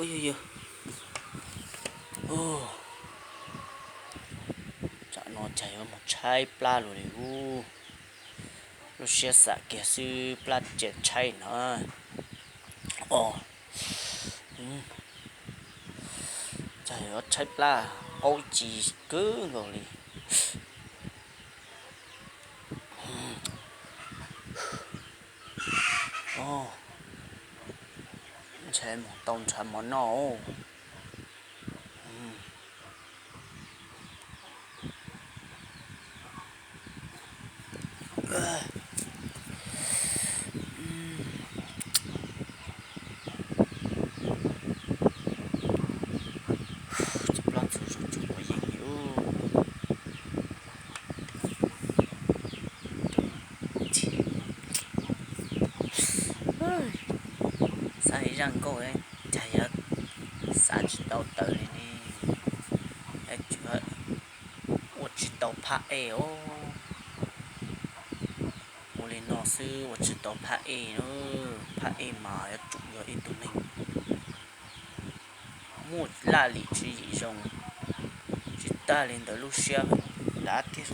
Ub, yog yog, tsam no cas yuav mus tshaib plab lug li ub. Lub siab xam kiag xwb plab cia tshaib no. Os, cas yuav tshaib plab qaub ci kawg nkaus li. Ntshe mus tau ntshav mov noj. Cov plaub ntxhw zoo tsuag quav yeej li ub. Xav zaj nkauj cas yuav xav tsis tau tawm li ne. Ua tsis tau phab ej os. Ua li no xwb ua tsis tau phab ej na. Phab ej mas yuav tsum yog ib tug neeg muaj laj lim tswv yim zoo, tsis tag li ntawd lub siab dav thiab.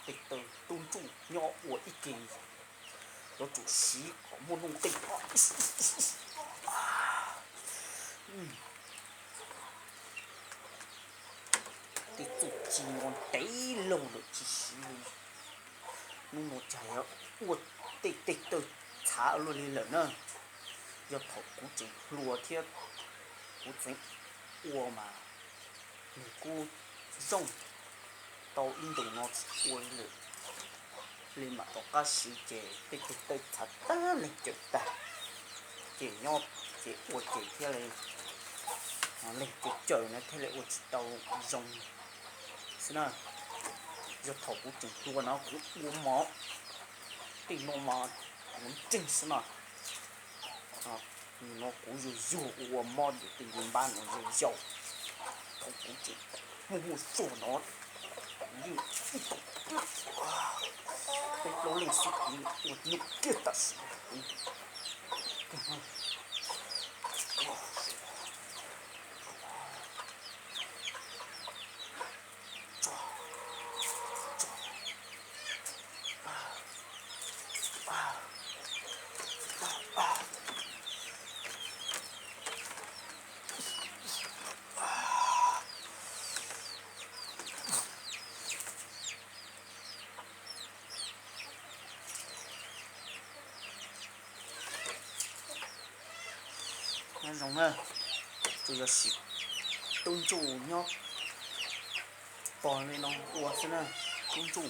Tej tug tub ntsuj nyob ua ib ke, yuav tsum siv kom muaj nuj nqis. Tej txuj ci no ntev laug lawm tsis siv li. Hnub no cas yuav ua tej teg tawg txhav luaj li lawm na. Yog thaum kuv tseem hluas thiab kuv tseem ua mas nws kuj zoo, tau ib ntus no tsis ua li lawm. Li mam rov qab siv ces tej teg tawg txhav tag leeg cawm tag, ces nyob ces ua ces thiaj li leeg cawm cawm na thiaj li ua tsis tau zoo xwb na. Yog thaum kuv tseem hluas no kuv ua mov, tej no mas kuv ntseeg xwb na. Nim no kuv yug yug ua mob ces tej npab no yog yau. Thaum kuv tseem muaj muaj ruam no kuv yeej ib tug peb plaub leeg xwb kuv yeej ua num kiag tam sim no kuv yeej, kuv yeej, kuv yeej, kuv yeej Zoo na, tsuas yog sim tub ntsuj nyob pog li no ua xwb na, tub ntsuj